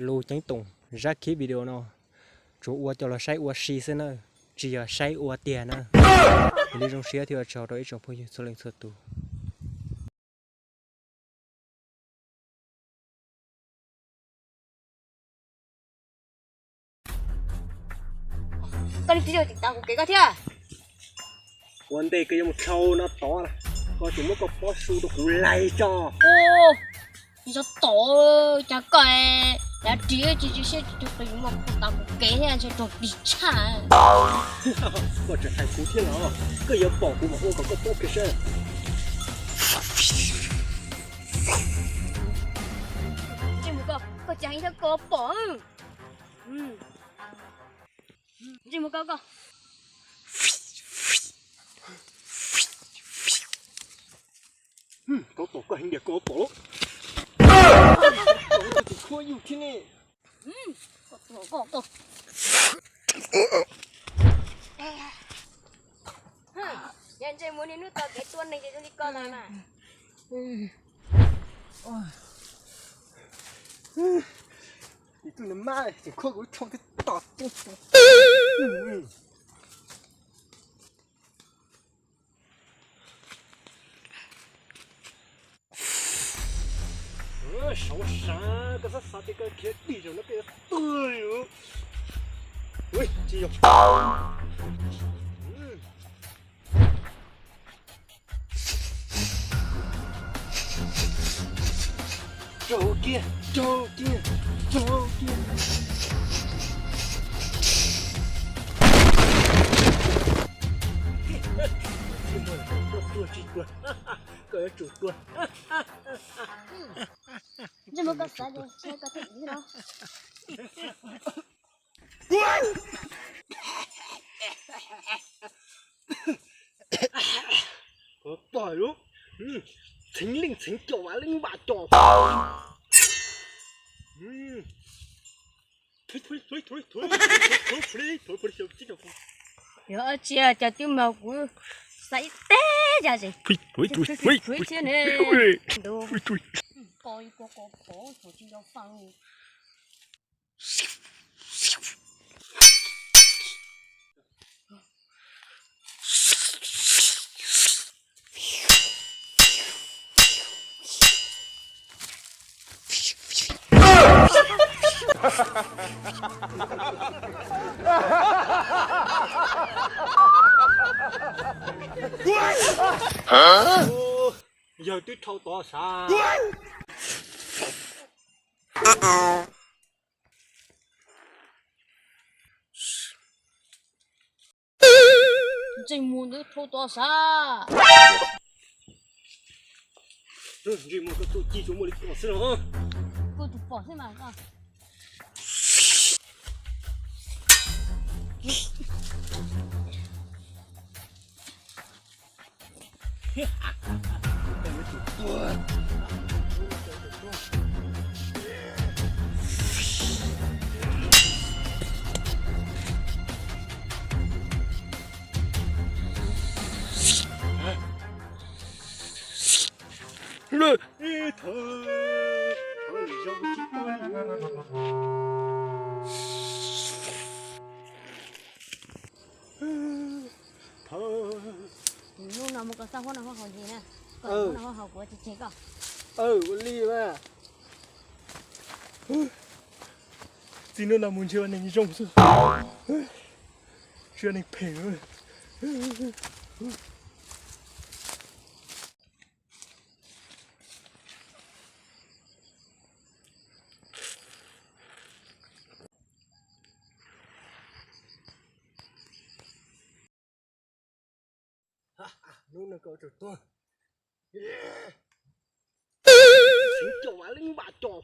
Lus ceeb toom zaj khib video no tsuas ua coj los saib ua si xwb na, tsis yog saib ua tiag na. Li zoo siab thiab ua tsaug rau ib tsoom phooj ywg txhua leej txhua tus. Koj li tib zoo tsis tau kuv kev koj thiab. Ua ntej koj yuav mus dhau no tod, koj tsuas muab koj pob su rau kuv laig tso. Ua, tsis tau tom, cas koj lav ris tsis tsis siab tsis tau mus tau kuv kev thiab ntshe raug ris tshaj. Koj tseem hais kuv thiab los, koj yuav pom kuv mas ua kom koj paub kiag seb. Ntsej muag koj, koj cas heev thiab koj pom. Ntsej muag koj koj. Koj pom koj heev diam koj pom. Koj tus khuab yug thiab ne. Koj tus koj koj. Yog ntsej muag niaj hnub tau kev tua neeg ces zoo li koj ntag mas. Tus niag mab tseem khuab kuv ib thooj twb tom. Sav sav, koj xav xav tias koj khiav dim zaum no koj yuav tuag li. Ui, tsis yog. Raug kiag, raug kiag, raug kiag. Koj tuag tsis tuag, koj yuav tsum tuag. Ntsej muag koj xav tias koj thiaj dim no. Koj pom lub txheev leej txheev cov vas leej vas cov. Yog tsis yog cov twb mas kuv xav ib teg ya es thuv thiab ne. Ntu ko ko ko tsis yog faj. Yawg twb dhau tod sav. Ntsej muag ntawd dhau tod sav. Ntsej muag koj tuaj ci tsuas muaj li ko xwb los. Kuv tus pom xwb mas. Hnub no mus koj xab huab no huab haus ntsis na, koj huab no huab haus kuv tsis tseg koj. Ua li mas. Txij hnub no mus ntshe ua neeg zoo xwb, tsis ua neeg phem. Hnub no koj ua tsaug tuag. Cov vas leej vas cov.